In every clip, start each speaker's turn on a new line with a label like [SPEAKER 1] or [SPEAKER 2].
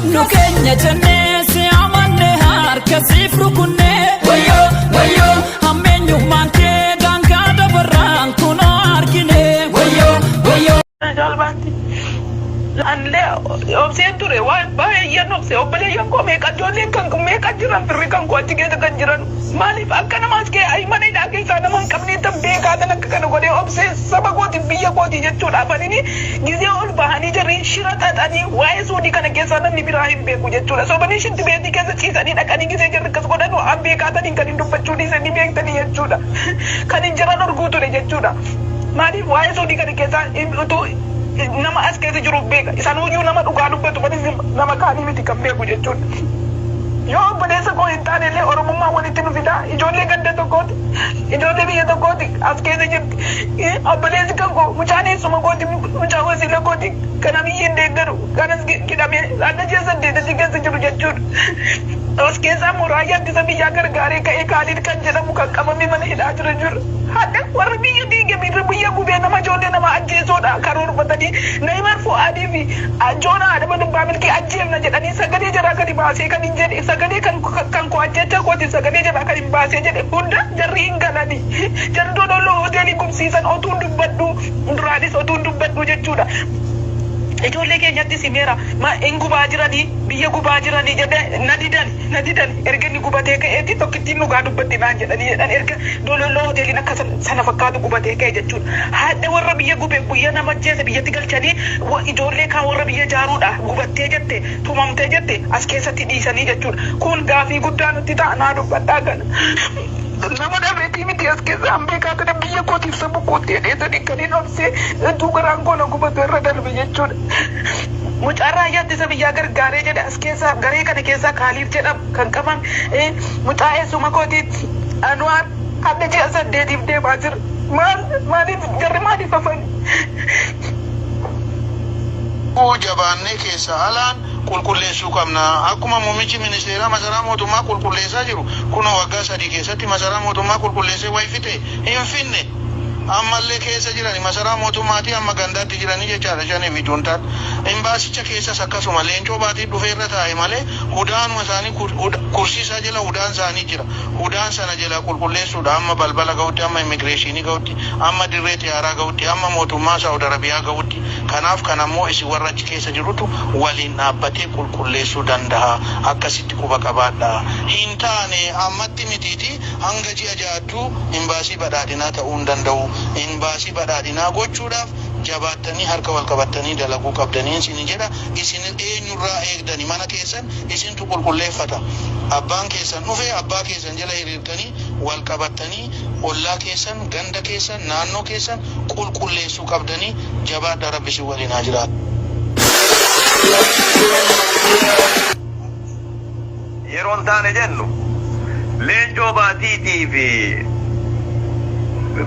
[SPEAKER 1] Qabnu keenya jennee si amanne, harka siif rukunne. Wayyoo wayyoo, hammeenyummaan kee daangaa dabarraan kunoo argine. Wayyoo wayyoo.
[SPEAKER 2] Jaalbaatti. Anillee obseen ture, waan baay'een obsee. Obboleeyyan koo meeqa, ijoolleen kan meeqa jiran, firri kan koo achi keessa kan jiran, maaliif akka namaas kee ayi mana hidhaa keessaa nama hin qabne tan beekaa tan akka kana godhee obsee saba kootiif biyya kootii jechuudhaaf. Anini gizee ol bahanii jarri shira xaxanii waa'ee Suudii kana keessaa namni biraa hin beeku jechuudha. Sobanii shinti beetii keessa ciisanii dhaqanii gizee jarri akkas godhanu an beekaa taniin kan hin dubbachuu dhiisanii beektanii jechuudha. Kan hin jiran arguu ture jechuudha. Maaliif waa'ee Suudii kana keessaa utuu nama as keessa jiru beeka. Isanuyyuu nama dhugaa dubbatu malee nama kaanii miti kan beeku jechuudha. Yoo obboleessa koo hin taane illee Oromummaa walitti nu fidaa. Ijoollee ganda tokkooti. Ijoollee biyya tokkooti as keessa jirti. Obboleessi kan koo, mucaan eessuma kooti, mucaa wasiila kooti, kan Abiyyiin deeggaru kanas hidhamee adda ji'a 8tti keessa jiru jechuudha. As keessaa immoo raayyaa ittisa biyyaa gargaaree ka'ee Kaalid kan jedhamu kan qabamee mana hidhaa jira jira. Hadha warri biyya diige, biyya biyya gubee, nama ijoollee nama ajjeesoodha karoorfatanii Naayimar Fu'aadii fi Joona Adama Dubbaa Milkii ajjeefna jedhanii sagalee jaraa gadi baasee kan hin jedhe, sagalee kan koo ajjecha kootiif sagalee jaraa kan hin baasee jedhe hunda jarri hin galani. Jarri Dololloo hoteelii gubsiisan otuun dubbadhu, duraanis otuun dubbadhu jechuudha. Ijoollee keenyatti simeera ma hin gubaa jiranii, biyya gubaa jiranii jedhe, na didan, na didan. Erga inni gubatee ka'eeti tokkittiin dhugaa dubbatti naan jedhanii jedhan, erga Dololloo hoteeliin akka sana fakkaatu gubatee ka'e jechuudha. Haadha warra biyya gube, guyyaa nama ajjeese biyyatti galchanii, ijoollee kaan warra biyya ijaaruudha gubattee jette, tumamtee jette as keessatti dhiisanii jechuudha. Kun gaafii guddaa nutti ta'a, naa dubbadhaa kana. Nama dhabeetii miti as keessa an beekaa tana biyya kootiif saba kootti jedheetani kan hin obsee utuu garaan koo na gubatu irra darbe jechuudha. Mucaan raayyaa ittisa biyyaa gargaaree jedhe as keessaa garee kana keessaa Kaaliif jedhama kan qaban, mucaa eessuma kootiitti Anuwaar hadha ji'a 8f deemaa jira. Maal maaliif jarri maaliif hafan?
[SPEAKER 3] Jabaannee keessa alaan qulqulleessuu qabna. Akkuma muummichi ministeeraa masaraa mootummaa qulqulleessaa jiru, kunoo waggaa 3 keessatti masaraa mootummaa qulqulleessee wayi fixe? Hin finne. Ammallee keessa jirani, masaraa mootummaatii amma gandaatti jiranii jechaadha Shanee fi juuntaan. Imbaasicha keessas akkasuma Leencoo Baatii dhufee irra taa'e malee hudaanuma isaanii kursii isaa jala hudaan isaanii jira. Hudaan sana jalaa qulqulleessuudha amma balbala gahutti, amma immigireeshinii gahutti, amma dirree xiyaaraa gahutti, amma mootummaa Saa'ud Arabiyaa gahutti. Kanaaf kana immoo isin warra achi keessa jirutu waliin dhaabbatee qulqulleessuu danda'a. Akkasitti quba qabaadhaa. Hin taane ammatti mitiitii hanga ji'a ja'attuu imbaasii badhaadhinaa ta'uu hin danda'u. Imbaasii badhaadhinaa gochuudhaaf jabaattanii harka wal qabattanii dalaguu qabdaniin isinin jedha. Isin eenyurraa eegdani? Mana keessan isintu qulqulleeffata. Abbaan keessan dhufee abbaa keessan jala hiriirtanii wal qabattanii ollaa keessan, ganda keessan, naannoo keessan qulqulleessuu qabdanii. Jabaadhaa, Rabbi isin waliin haa jiraatu.
[SPEAKER 4] Yeroon taane jennu Leencoo Baatiitii fi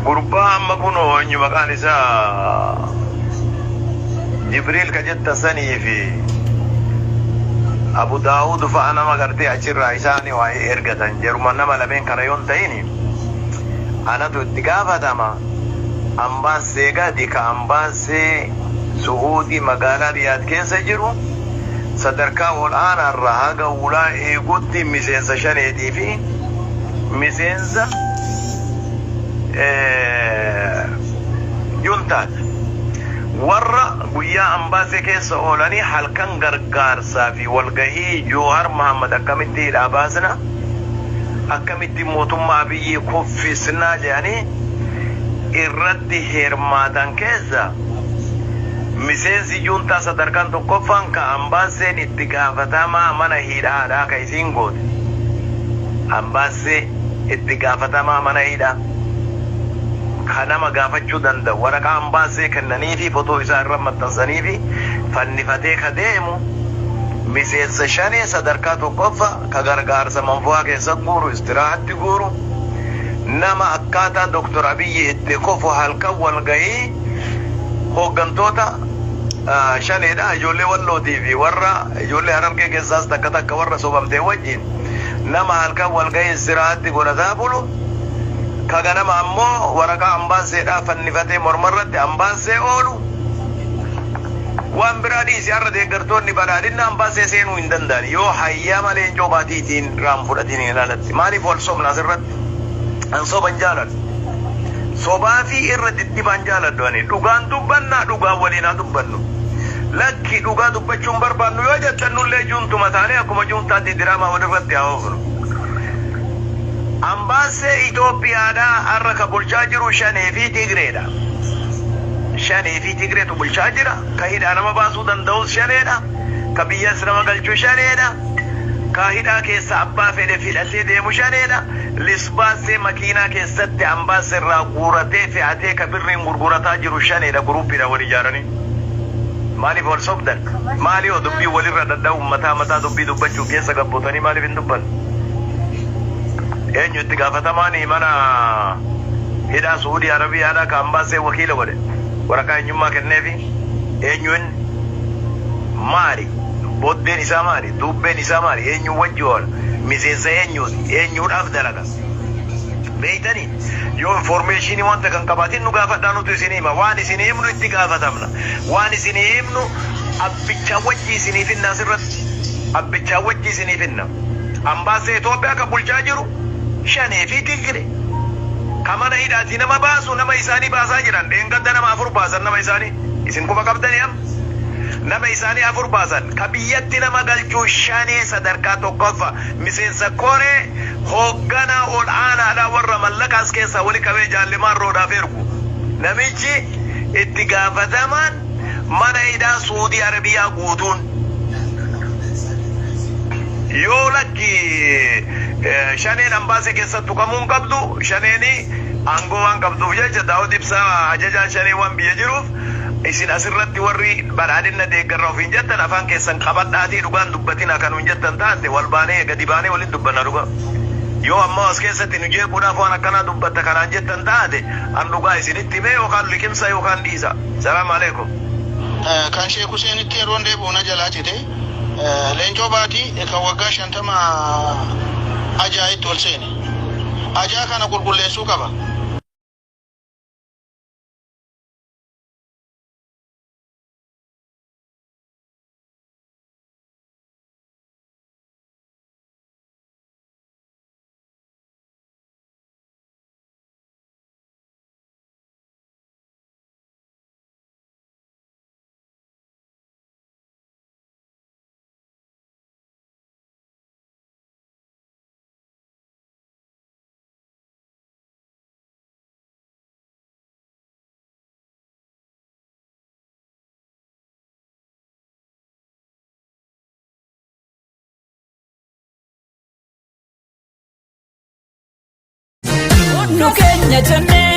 [SPEAKER 4] gurbaa amma kunoo eenyu maqaan isaa Jibriil ka jettan sanii fi Abu Daawud fa'a nama gartee achirraa isaanii waa ergatan, jaruma nama lameen kana yoon ta'in anatu itti gaafatama. Ambaassee gadi ka ambaassee Su'uudii magaalaa Riyaad keessa jiru sadarkaa ol aanaarraa haga ulaa eegutti miseensa Shaneetii fi miseensa juntaati. Warra guyyaa ambaasee keessa oolanii halkan gargaarsaa fi walgahii Joohar Mahammad akkamitti hidhaa baasna, akkamitti mootummaa Abiyyii kuffisnaa jedhanii irratti hirmaatan keessa miseensi juuntaa sadarkaan tokkoffaan ka ambaasseen itti gaafatamaa mana hidhaadhaa ka isiin goote. Ambaassee itti gaafatamaa mana hidhaa ka nama gaafachuu danda'u, waraqaa ambaassee kennaniifi fotoo isaa irra maxxansaniifi fannifatee ka deemu, miseensa Shanee sadarkaa tokkoffaa ka gargaarsa manfu'aa keessa guuru, istiraahatti guuru, nama akkaataa Dr. Abiyyi itti kufu halkan walgahii hooggantoota Shaneedha, ijoollee Wallootii fi warra ijoollee Harargee keessaas takka takka warra sobamtee wajjin nama halkan walgahii istiraahatti godhataa bulu, ka ganama ammoo waraqaa ambaasseedhaa fannifatee mormarratti ambaassee oolu. Waan biraa dhiisi, har'a deeggartoonni Badhaadhinna ambaasee seenuu hin danda'an yoo hayyama Leencoo Baatiitiin irraan fudhatiin hin alatti. Maaliif wal sobna asirratti? An soban jaaladhu. Sobaa fi irra diddibaan jaaladhu ani. Dhugaan dubbannaa, dhugaan waliin haa dubbannu. Lakki, dhugaa dubbachuun barbaannu yoo jettan, nullee juuntuma taanee akkuma juuntaatti diraamaa walirratti haa oofnu. Ambaasee Itoophiyaadhaa har'a ka bulchaa jiru Shanee fi Tigreedha. Shanee fi Tigreetu bulchaa jira. Ka hidhaa nama baasuu danda'us Shaneedha. Ka biyyas nama galchu Shaneedha. Ka hidhaa keessa abbaa fedhe fidhatee deemu Shaneedha. Lisbaasee makiinaa keessatti ambaasee irraa guuratee fe'atee ka birriin gurgurataa jiru Shaneedha, guruupiidha wal ijaaranii. Maaliif wal sobdan? Maali yoo dubbii walirra dhadha'u mataa mataa dubbii dubbachuu keessa gabbootanii maaliif hin dubban? Eenyu itti gaafatamaan mana hidhaa Suudii Arabiyaadhaa ka ambaasee wakiila godhe? Waraqaa eenyummaa kenneefi eenyu inni? Maali? Booddeen isaa maali? Dubbeen isaa maali? Eenyu wajji oola? Miseensa eenyuuti? Eenyuudhaaf dalaga? Beeytanii, yoo information wanta kan qabaatin nu gaafadhaa, nutu isin hima. Waan isin himnu itti gaafatamna. Waan isin himnu abbichaa wajji isiniif hinna, asirratti abbichaa wajji isiniif hinna. Ambaasee Itoophiyaa kan bulchaa jiru Shanee fi Tigre. Ka mana hidhaatii nama baasu nama isaanii baasaa jiran. Dheengadda nama afur baasan, nama isaanii. Isin quba qabdanii? Amma nama isaanii afur baasan. Ka biyyatti nama galchuu Shanee, sadarkaa tokkoffa miseensa koree hoogganaa ol aanaadha, warra mallaqaas keessaa wali qabee jaallimaan roodhaaf ergu. Namichi itti gaafatamaan mana hidhaa Suudii Arabiyaa guutuun, yoo lakki Shaneen ambaasee keessatti tuqamuu hin qabdu, Shaneeni aangoo waan qabduuf jecha, Daawud Ibsaa ajajaan Shanee waan biyya jiruuf, isin asirratti warri Badhaadhina deeggarra ofiin jettan afaan keessan qabadhaatii dhugaan dubbatina kanuun jettan taate, wal baanee gadi baanee waliin dubbanna dhugaa. Yoo ammoo as keessatti nu jeequudhaaf waan akkanaa dubbatta kanaan jettan taate, an dhugaa isinitti himee yookaan liqimsa yookaan dhiisa. Salaam alaikum.
[SPEAKER 3] Kan Sheek Huseenitti yeroon deebi'u na jalaa cite. Leencoo Baatii kan waggaa 50 ajaa'itti ol seene. Ajaa kana qulqulleessuu qaba.
[SPEAKER 1] Nu keenya jennee.